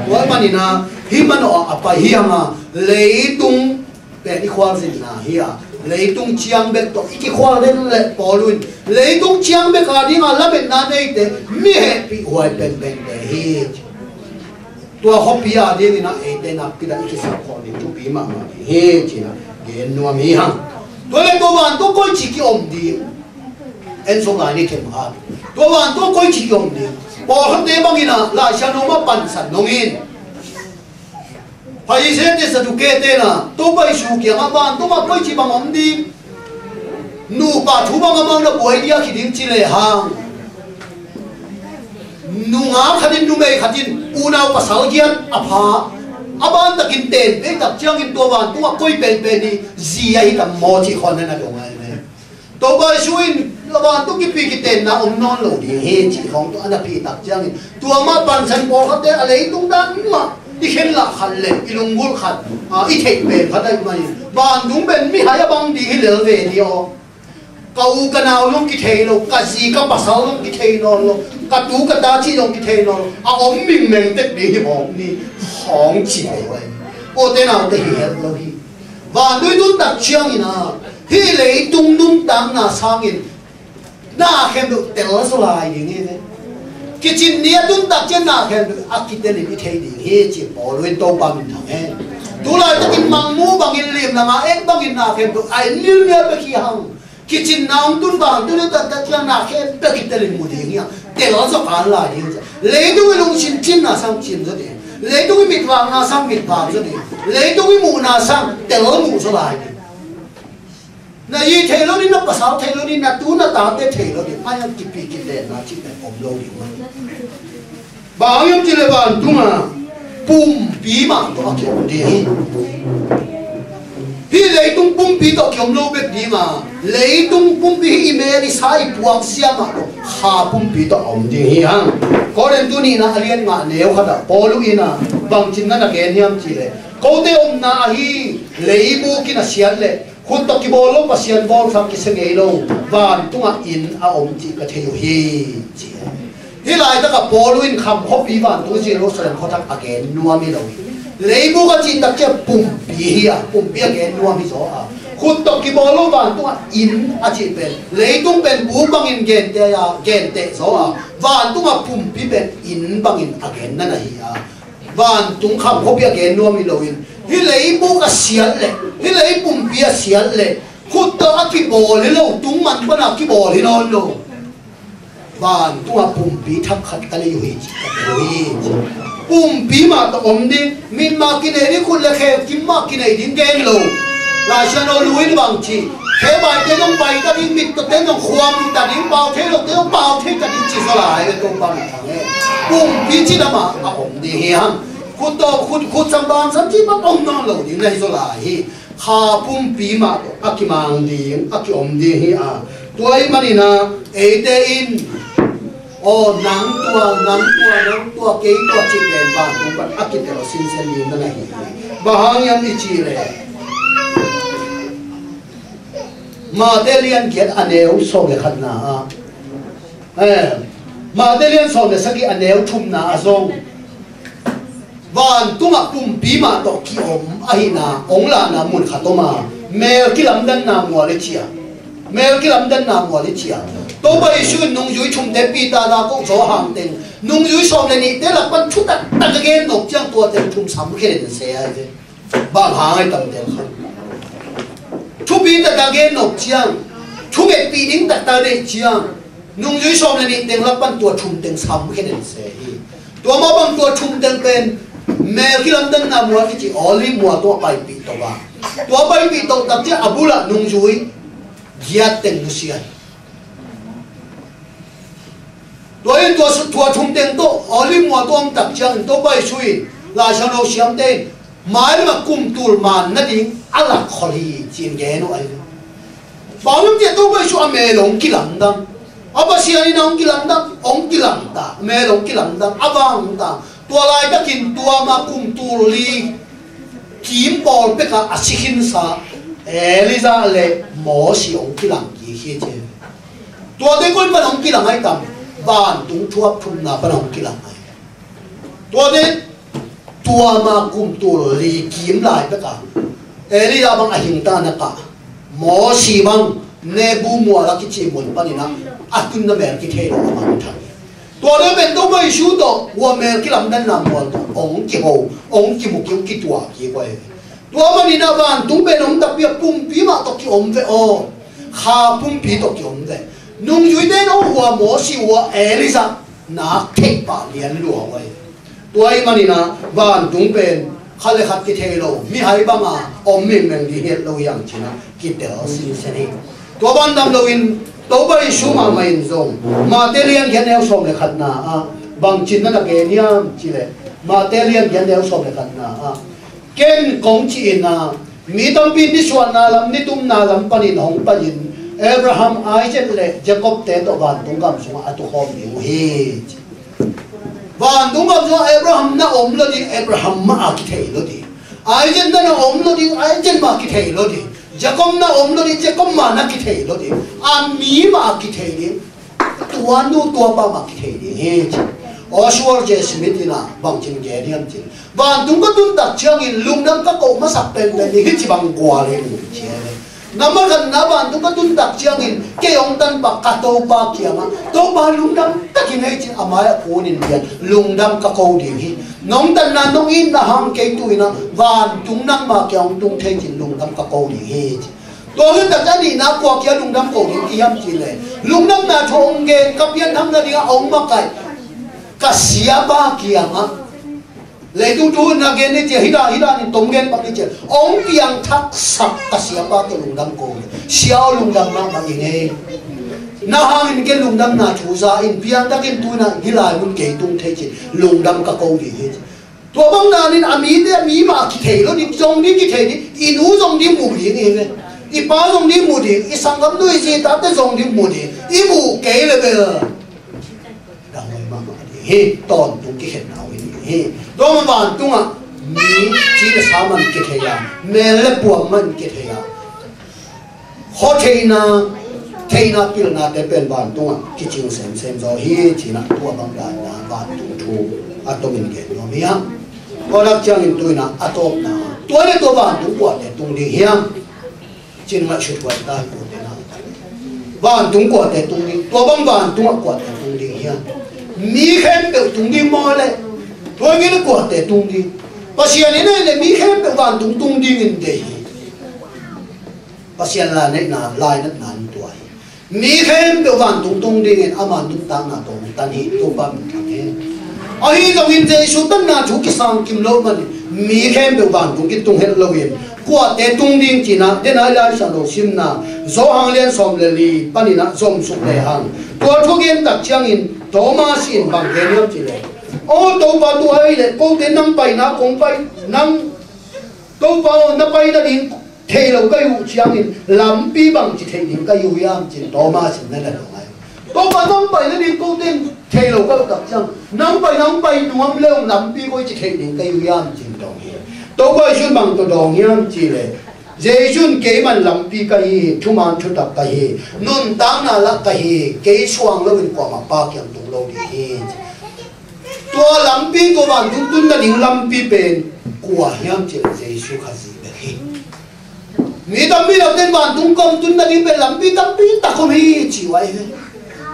Tua maninah hih manawh a pai hi hanga, leitung pen i khualzinna hi a, leitung ciang bek tawh i kikhual den leh Paul in leitung ciang bek a dinga lametna neite mi hehpih huai penpente hi. Tua khuapi a dinginah eite nakpi-in i kisap khawh ding thupi mahmah ding hi, ci-in gen nuam hi hang. Tua leh tua vantung koici kiom ding? En suk lai ni khem khat. Tua vantung koici kiom ding? Pawlkhatte banginah Laisiangtho mah pansan dong in. Pharisee-te, Sadducee-te inah Topa Jesu kiangah vantungah koici bang om ding? Nupa thu bang amau na buai dia hi ding ci lehang, nungak khat in, numei khat in unau pasal giat a pha, a bantakin ten peitak ciangin tua vantungah koi penpen hi, zi ahi tam maw cih khawng na na dong ahi ve. Topa Jesu in a vantung kipi kitenna om nawn lo ding hi cih khawng tua a na pihtak ciangin, tua mah pansan pawlkhatte a leitung dan mah i khen lah khat le i lunggulh khat, a, i theih pen khat ahih manin vantung pen mihai a bang ding hi lel ve ni aw. Ka u ka nau zong kithei lo, ka zi ka pasal zong kithei nawn lo, ka tu ka ta cih zong kithei nawn lo, a om mingmeng tek ding hi mawk ni, khawng ci thei huai. Ute naute hi het lo hi. Vantung i tuntak ciangin a, hih leitung nuntakna sangin na khempeuh tel zaw lai ding hi ve. Kicin ni a tuntak ciang na khempeuh a kitelin i thei ding hi ci Paul in, Topa min thang hen. Tulaitakin mangmu bangin, limlama et bangin na khempeuh a en milmial bek hi hang. Kicinna hong tun vang tun i taktak ciang na khempeuh kitelin mu ding hi a, tel zaw kan lai ding hi. Leitung i lungsim cinna sang cin zaw ding, leitung i mitvakna sang mitvak zaw ding, leitung i muhna sang tel muh zaw lai ding. Na zi thei lo ding, na pasal thei lo ding, na tu na tate thei lo ding, a hiang kipi kitenna cih pen om lo ding mah. Bang hang hiam cih leh vantungah pumpi mah tawh a kiom ding hi. Hih leitung pumpi tawh kiom lo bek dinga, leitung pumpi hih i mel i sa i puakzia mah tawh kha pumpi tawh a om ding hi hang. Korintu nihna a lian nga neu khatah Paul in a bangci na na gen hiam cih leh, kote omna ahi leibu kinasiat leh khut tawh kibawl lo Pasian bawlthak kisia ngei lo vantungah inn a om cih ka thei uh hi, ci. Hih laitakah Paul in kham khuapi vantung Jerusalem khuathak a gen nuam hi lo hi. Leibu a cih tak ciang pumpi hi a, pumpi a gen nuam hi zaw a. Khut tawh kibawl lo vantungah inn a cih pen leitung pen bu bangin genteh a, genteh zaw a, vantungah pumpi pen inn bangin a gen na na hi a. Vantung kham khuapi a gen nuam hi loin, hih leibu a siat leh, hih lei pumpi a siat leh, khut tawh a kibawl hi lo, tung man pana kibawl hi nawn lo. Vantungah pumpi thak khat ka nei uh hi ci, ka nei uh hi ci. Pumpi mah tawh om ding, mit mah kinei ding, khut le khe kim mah kinei ding gen lo. Laisiangtho lui in bang ci, khe baite zong pai ta ding, mit tawhte zong khuam ta ding, pau thei lote zong pau thei ta ding ci zaw lai ve, Topa min thang e. Pumpi cih lamah a om ding hi hang. Khut tawh, khut, khut sam ban sam cih bang om nawn lo ding na hi zaw lai hi. Kha pumpi mah tawh a kimang ding, a kiom ding hi a. Tua ahih manin a, eite in, aw, nang tua, nang tua, nang tua, kei tua cih pen vantung pan a kitel sinsen ding na na hi hi. Bang hang hiam i cih leh, Mate lian giat a neu sawm le khatna ah, eh, Mate lian sawm le sagih a neu thumna ah zong, vantungah pumpi mah tawh kiom ahihna hong lahna mun khat om a, mel kilamdanna mual i ci a, mel kilamdanna mual i ci a. Topa Jesu in nungzui thumte, Peter, Jakob, Johan teng, nungzui sawm le nihte lak pan thu taktak a gen nop ciang tua teng thum sam khen se a hi ve. Bang hang a i tamten kha. Thupi taktak gen nop ciang, thungetpih ding taktak neih ciang, nungzui sawm le nih teng lak pan tua thum teng sam khen en se hi. Tua mah bang tua thum teng pen mel kilamdanna mual kici, Olive mual tawh a paipih to a. Tua paipih to tak ciang a bulah nungzui giat teng nusia hi. Tua in tua, tua thum teng tawh Olive mual tawh om tak ciangin Topa Jesu in, Laisiangtho siamte in, mailam ah kum tul man nading a lakkhol hi ci-in gen uh ahi. Bang hang hiam cih leh Topa Jesu a mel hong kilamdang. A Pasian in hong kilamdang, hong kilamdang, mel hong kilamdang, a vang hong tang. Tua laitakin tua ma kum tul li Kim pawl pekah a si khinsa Elijah le Mosi hong kilang kik hi ci. Tuate koi pan hong kilang ahi tam? Vantung thuap thumna pan hong kilang ahi. Tuate tua ma kum tul li kim lai pekah Elijah bang a hingta na kah, Mosi bang Nebo mual a kici mun panin a tunna mel kithei lo a mangthang. Tua le pen Topa Jesu tawh ua mel kilamdanna mual tawh hong kiho, hong kimu, hong kituak kik uh hi. Tua manin a vantung pen hong takpi a pumpi mah tawh kiom ve aw. Kha pumpi tawh kiom ve. Nungzuite in hong ua Mosi ua Elijah nak theih pah lian lua uh hi. Tua ahih manin a vantung pen khat le khat kithei lo, mihai banga om mengmeng ding hi het lo hi hang ci-in a kitel sinsen hi. Tua ban dam loin Topa Jesu mahmah in zong Mate lian giat neu sawm le khatna ah bang ci-in na na gen hiam cih leh, Mate lian giat neu sawm le khatna ah, "Ken kong cih in a, mi tampi nisuahna lam, nitumna lam panin hong pai-in Abraham, Isaac le Jacob-te tawh vantung gam sungah a tukhawm ding uh hi," ci. Vantung gam sungah Abraham na om lo ding, Abraham mah a kithei lo ding. Isaac na na om lo ding, Isaac mah a kithei lo ding. Jacob na om lo ding, Jacob mah na kithei lo ding. A mi mah a kithei ding. Tua nu tua pa mah kithei ding hi ci. Oswald J. Smith in a bang ci-in gen hiam cih leh, vantung ka tun tak ciangin lungdam ka ko masak penpen ding hi ci bang gual hi ci hi. Nambat khatna, vantung ka tun tak ciangin kei hong tanpah ka Topa kiangah, Topa, lungdam takin hei ci-in a mai-ah kunin pian lungdam ka ko ding hi. Nong tanna nong itna hang kei tu-in a vantung nangma kiang hong tung thei ci-in lungdam ka ko ding hi ci. Tua hun tak ciang a nihna, kua kiang lungdam ko ding i hiam cih leh, lungdamna thu hong gen, ka pianthak nadingah hong makaih ka siapa kiangah, leitung thu na gen ni ci-a, hih dan hih danin tom gen pak ni ci-a, hong piangthaksak ka siapa kiang lungdam ko ding. Sia aw, lungdam mahmah ing ei. Na hangin ken lungdamna thu za in, piangthak in, tu-in a hih lai mun kei tung thei ci-in lungdam ka ko ding hi ci. Tua bang danin a mite a mi mah kithei lo ding, zong ding kithei ding, i nu zong ding mu ding hi ve. I pa zong ding mu ding, i sanggamnu, i zi tate zong ding mu ding, i muh kei le bel dang hoih mahmah ding hi. Tawntung kikhenna uh hi ding hi. Tua man vantungah mi ci le sa man kithei a, mel le puam man kithei a, khuatheihna, theihna pilnate pen vantungah kicing semsem zaw hi ci-in a, tua bang dan a vantung thu a tomin gen nuam hi hang. Tua lak ciangin tu-in a, a tawpna, tua le tua vantung kuate tung ding hiam ci-in ngaihsut huai ta hi, kuate na. Vantung kuate tung ding, tua bang vantungah kuate tung ding hiam? Mi khempeuh tung ding maw le? Tua ngen kuate tung ding? Pasian in a hih leh mi khempeuh vantung tung dingin deih hi. Pasian lainatna, lainatna in tua hi. Mi khempeuh vantung tung dingin ama nuntakna tawh hong tan hi, Topa min thang hen. Ahi zongin Jesu tanna thu kisang kim lo manin mi khempeuh vantung kitung het loin kuate tung ding ci-in a, den a i Lai Siangtho simna Johan lian sawm le li panin a zom suk lehang, tua thu gen tak ciangin Thomas in bang gen hiam cih leh, "Aw Topa, tua ahih leh kote nang paina kong pai, nang Topa aw, na pai nading thei lo ka hih uh ciangin lampi bangci theih ding ka hi uh hiam?" ci-in Thomas in na na dong hi. "Topa, nang pai nading kote thei lo ka hih uh tak ciang, nang pai, nang pai nuam le ung lampi koici theih ding ka hi uh hiam?" ci-in dong hi. Topa Jesu in bang tawh dong hiam cih leh, Jesu in, "Kei man lampi ka hi, thuman thutak ka hi, nuntakna lah ka hi, kei suang loin kuamah Pa kiang tung lo ding hi," ci. Tua lampi, tua vantung tun nading lampi pen kua hiam cih leh Jesu Khazih bek hi. Mi tampi takte in vantung kam tun nading pen lampi tampi tak om hi ci uh ahi ve.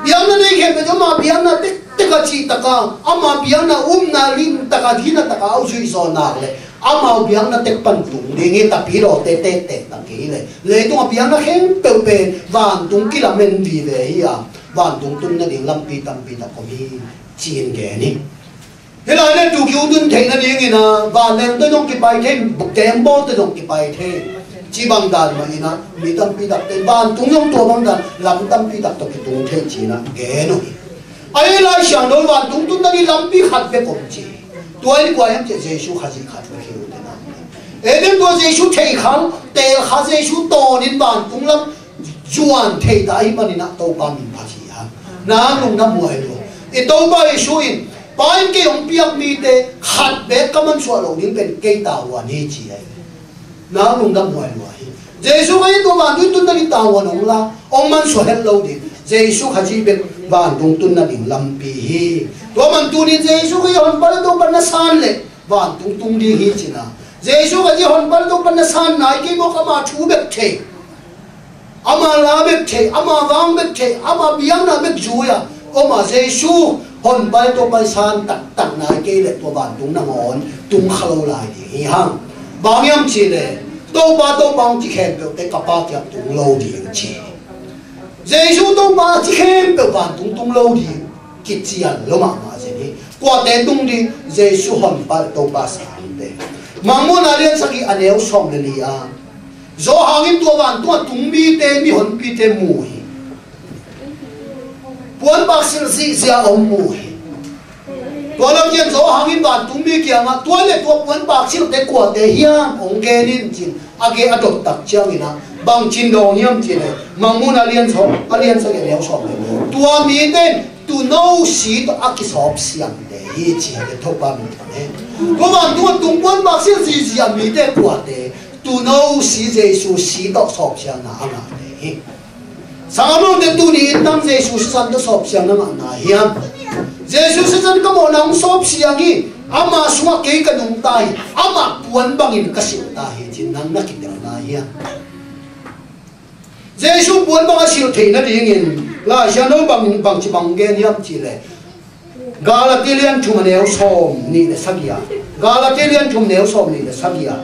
Biakna nei khempeuh tawh ama biakna tektek a cih taka, ama biakna upna limtaka, dina taka a zuih zawh nak leh amau biakna tek pan tung ding hi. Tapi lawte tektek tak kei leh, leitungah biakna khempeuh pen vantung kilamen vive hi a, vantung tun nading lampi tampi tak om hi, ci-in gen hi. Hih lai le tu kiu tun theih nadingin a, vanleng tawh zong kipai thei, kembaw tawh zong kipai thei, ci bang dan mah in a, mi tampi takte vantung zong tua bang dan lam tampi tak tawh kitung thei ci-in a gen uh hi. Ahi Lai Siangtho vantung tun nading lampi khat bek om ci. Tua in kua hiam cih leh Jesu Khazih khat bek hi uh te na. Eden tua Jesu thei khang, teel kha Jesu tawnin vantung lam zuan thei ta ahih manin a Topa min phat hi hang. Na lungdam huai lo. I Topa Jesu in, Pa in kei hong piak mite khat bek ka mansuah loh ding pen kei tavuan hi ci ahi. Nang lungdam huai lua hi. Jesu Khazih tua vantung tun nading tanghuan hong la, hong mansuah het lo ding. Jesu Khazih bek vantung tun nading lampi hi. Tua man tunin Jesu Khazih honpa le Topa na san leh vantung tung ding hi cihna. Jesu Khazih honpa le Topa na san nai kei maw, ama thu bek thei, ama la bek thei, ama vang bek thei, ama biakna bek zui a om a, Jesu honpa le Topa san taktak nai kei leh tua vantung nangawn tung kha lo lai ding hi hang. Bang hiam cih leh, Topa, Topa hong ci khempeuhte ka Pa kiang tung lo ding ci. Jesu Topa ci khempeuh vantung tung lo ding kician lo mahmah zen hi. Kuate tung ding? Jesu honpa le Topa sangte. Mangmuhna lian sagih a neu sawm le li a, Johan in tua vantung a tung mite, mihonpite mu hi. Puanbak silh zihziah om mu hi. Tua lam kian Johan in vantung mi kiangah, tua le tua puanbak silhte kuate hiam hong gen in cin, a gen a dot tak ciangin ah, bangcin dawng hiam cin eh, Mangmuhna a lian sawm, a lian sagih a neu sawm le. Tua mite in tuuno si tawh a kisawp siangte hi ci hi, Topa min thang e. Tua vantung a tung puanbak silh zihziah mite kuate, tuuno si, Jesu si tawh sawp siangna a ngahte hi. Sanggamte, tuni in nang Jesu sisan tawh sawp siang na ngah na hiam? Jesu sisan ka mawhna hong sawp siang hi, ama sungah kei ka nungta hi, ama puan bangin ka silhta hi, ci-in nang na kitel na hiam? Jesu puan bang a silh theih nadingin Lai Siangtho bangin bangci bang gen hiam cih leh, Galati lian thum a neu sawm nih le sagih ah. Galati lian thum neu sawm nih le sagih ah.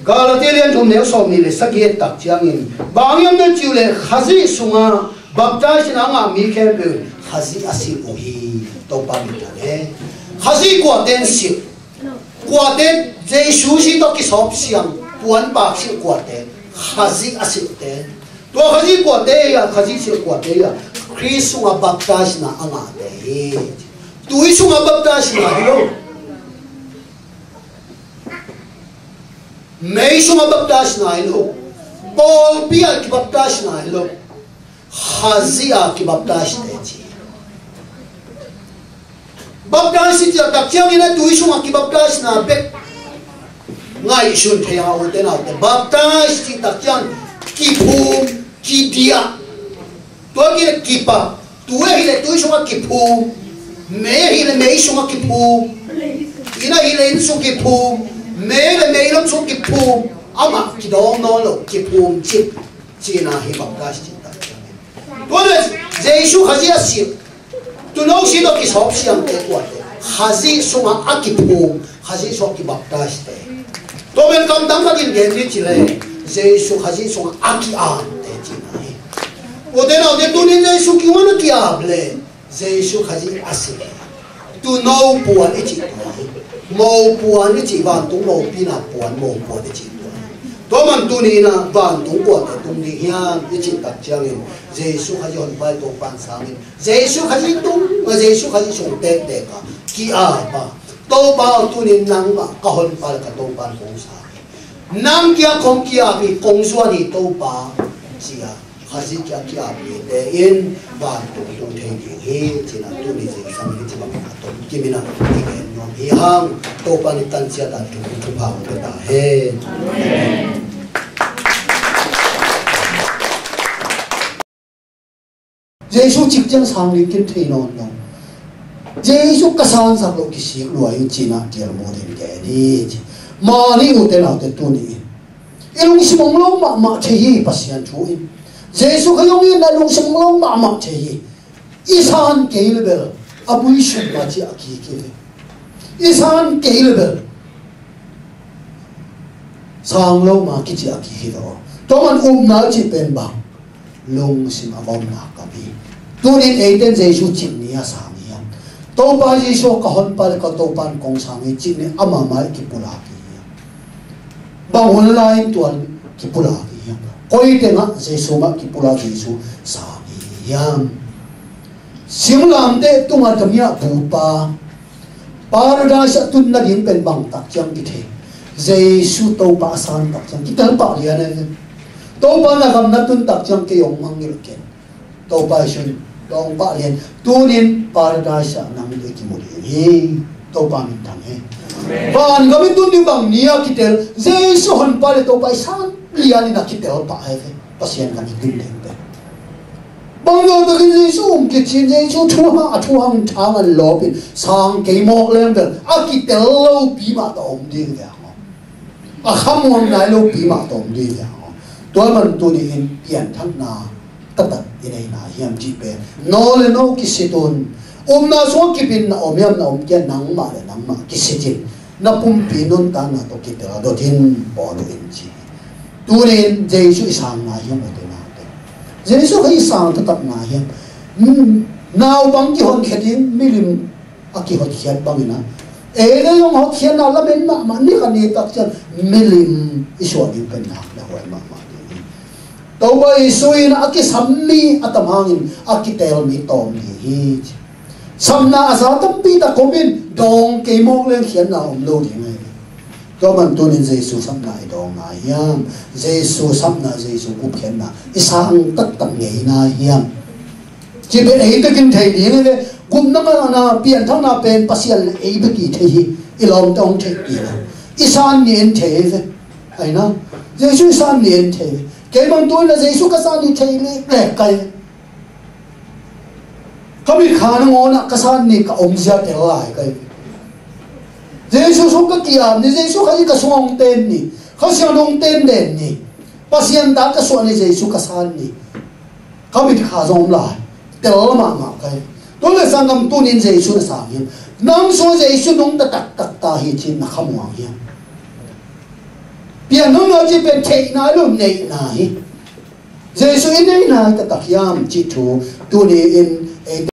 Galati lian thum neu sawm nih le sagih et tak ciangin, bang hiam na cih uh leh Khazih sungah baptisena a ngah mi khempeuh in Khazih a silh uh hi. Topa min thang e. Khazih kuate in silh? Kuate Jesu si tawh kisawp siang, puanbak silh kuate? Khazih a silhte. Tua Khazih kuate hi a, Khazih silh kuate hi a, Khrist sungah baptisena a ngahte hi. Tui sungah baptisena hi lo. Mei sungah baptisena hi lo. Pawlpi ah kibaptisena hi lo. Khazih ah kibaptisete ci. Baptise cih takciangin a tui sungah kibaptisena bek ngaihsun thei a, ute naute. Baptise cih takciang kiphum, kidiah. Tua kile kipa. Tui ahih leh tui sungah kiphum. Mei ahih leh mei sungah kiphum. Inn ahih leh inn sung kiphum. Mei leh mei lam sung kiphum. Amah kidawng nawn lo, kiphum cih. Cihna hi baptise cih takciangin. Tua leh Jesu Khazih a silh, tuuno si tawh kisawp siangte kuate? Khazih sungah a kiphum, Khazih sungah kibaptisete. Tua pen kamtam khat in gen ni ci leh, Jesu Khazih sungah a ki-apte cihna hi. Ute naute, tunin Jesu kiang a ki-ap leh Jesu Khazih a silh. Tuuno puan i cih tua hi. Mo puan i cih, vantung mopina puan, mo puan i cih tua hi. Tua man tuni in a vantung kuate tung ding hiam i cih takciangin, Jesu Khazih honpa le Topa in sangin, Jesu Khazih tung, Jesu Khazih sung tektek a ki-ap a, Topa aw, tunin nangmah ka honpa le ka Topa in kong sang hi. Nang kiang kong ki-ap hi, kong zuan hi Topa, ci a Khazih kiang ki-ap mite in vantung tung thei ding hi, ci-in a tuni zingsang hi ci bangin a tomkim in a i gen nuam hi hang. Topa in i tan ciat a thupha hong pia ta hen. Jesu cik ciang sang ding kin thei nawn lo. Jesu ka sangsak loh kisik lua hi, ci-in a kial mu ding gen hi ci. Mah ni, ute naute, tuni in i lungsim hong lo mahmah thei hi, Pasian thu in. Jesu Khazih hong itna lungsim hong lo mahmah thei hi. I san kei le bel a bui sum ma ci a kik hi ve. I san kei le bel sang lo ma kici a kik hi ve aw. Tua man upna cih pen bang? Lungsim a vauna ka pi. Tunin eite in Jesu cik ni a sang hiam? Topa Jesu ka honpa le ka Topa in kong sang hi cih ni ama mai kipulak hi hiam? Bang hun lai in tua kipulak hi hiam? Koi tengah Jesu mah kipulak, Jesu sang hi hiam? Singlamteh tungah damiah bupa Paradise a tun nading pen bang takciang kithei? Jesu Topa a san takciang kitel pah lian e. Topa na gam na tun takciang kei hong mangngilh ken. Topa Jesu in dawng pah lian. Tunin Paradise ah nang le kimu ding hi. Topa min thang hi. Van gam i tun ding bang ni a kitel, Jesu honpa le Topa i sang lianin a kitel pah hi ve. Pasian gam i tun ding pen bang lo takin Jesu um kicin, Jesu thu hang, a thu hang thang an lawpin sang kei mawk leng bel a kitel lopi mah tawh om ding ve hang aw. A khamuang nai lopi mah tawh om ding ve hang aw. Tua man tuni in pianthakna taktak i nei na hiam cih pen no le no kisit un. Upna sungah kipin na om hiam, na om kei a nangmah le nangmah kisit in, na pumpi nuntakna tawh kitel dot in bawl uh in ci. Tuni in Jesu i sang na hiam aw, tuni in Jesu kha i sang taktak na hiam? Hmm, naupang kihonkhia ding, milim a kihotkhiat bangin a, ei le zong hotkhiatna lamen mahmah, ni khat ni tak ciang milim i suah ding pen nak le huai mahmah ding hi. Topa Jesu in a kisam mi a tam hangin a kitel mi tawm ding hi. Sapna a za tampi tak om in dawng kei mawk leng khiatna om lo ding hi. Tua man tunin Jesu sapna i dawng na hiam? Jesu sapna, Jesu gupkhiatna i sang taktak ngei na hiam? Ci pen ei bekin thei ding hi ve. Gupna, manna, pianthakna pen Pasian le ei bek i thei hi. I lawmte hong thei ding hi. I san ni en thei hi ve. Aina, Jesu i san ni en thei hi. Kei bang tuina Jesu ka san ni thei lek lek ka hi. Ka mitkha nangawnah ka san ni ka omzia tel lai ka hi. Jesu sung ka kiam ni, Jesu Khazih ka sungah hong ten ni, Kha Siangtho hong ten den ni, Pasian ta ka suah ni, Jesu ka san ni. Ka mitkha zong om lai, tel mahmah ka hi. Tua le sanggam tunin Jesu na sang hiam? Nang sungah Jesu nungta taktak ta hi ci-in na khamuang hiam? Pianthakna ci pen theihna lo, neihna hi. Jesu i neihna hi taktak hiam cih thu tuni in